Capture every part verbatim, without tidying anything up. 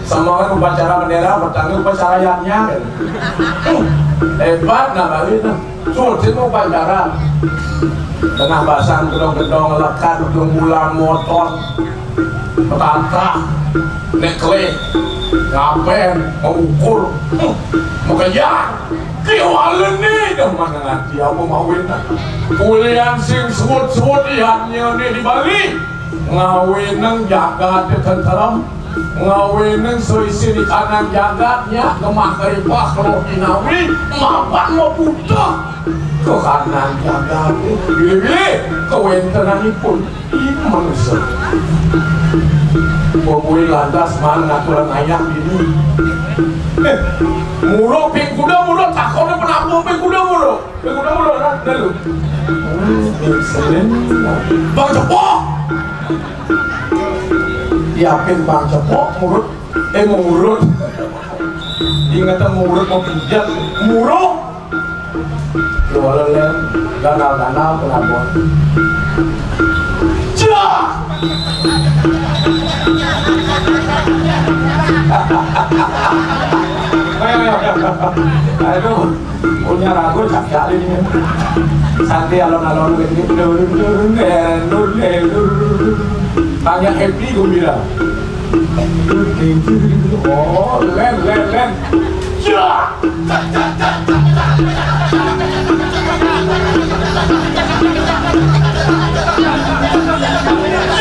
Sama kan upacara bendera, petang upacara yadnya. Hebat nah kali itu. Sulit upacara. Tengah basang gedong-gedong lekat, gedong bulan, motor, petantah, nekle, ngapen, mengukur, hmm, mengejar, kiwalen nih, dah mana ngerti apa mawin. Kulian sing sebut-sebut ihannya nih di Bali. Ngawinang jagat tentrem, ngawinang seisi di kanan jagatnya, gemah karipah kalau dinawi, mapan mabuta ke kanan jagat. Pilih-pilih kewentenanipun. Ini manusia. Pokoknya lantas man ngaturan ayak ini. Eh, muruk ping kuda, muruk takonnya penabuh ping kuda, muruk. Ping kuda, muruk, nah, dah lu. Hmm, excellent. Bang Cepok. Yakin Bang Cepok, murut. Eh, murut. Ingetan murut mau pijat. Muruk. Lu lem, ganal-ganal pelabuhan. Cah! Aduh, punya ragu cak kali ini. Santi alon-alon begini, dur, dur, dur, dur, dur. Tanya happy gembira. Oh, len, len, len. Ya!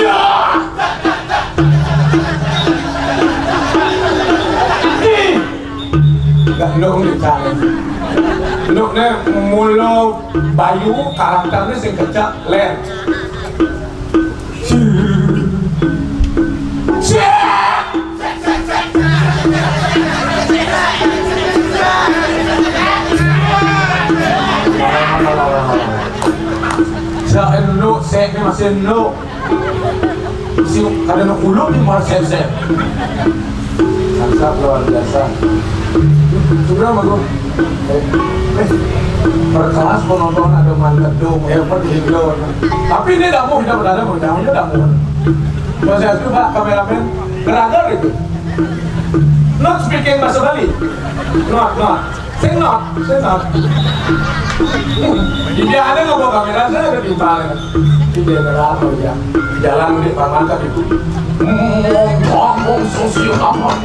Ya! Ih! Gak nduk nih, Cang. Nduk nih, mulo bayu, karakternya sing kecak, len. Sa endo, sek ni masih endo. Si kada nak uluk ni malah sek-sek. Sansap luar biasa. Sudah mah gua. Eh, eh, perkelas penonton ada mandedung, eh, apa di Indo. Tapi ini damu, kita berada berdamu, ini damu. Masih aku, Pak, kameramen, geragar itu. Not speaking bahasa Bali. Not, not. Sing not, sing not. Dia ada nggak bawa kamera, saya ada timpal. Di daerah apa ya? Di jalan di Paman kan itu. Ngomong, ngomong, sosial amat.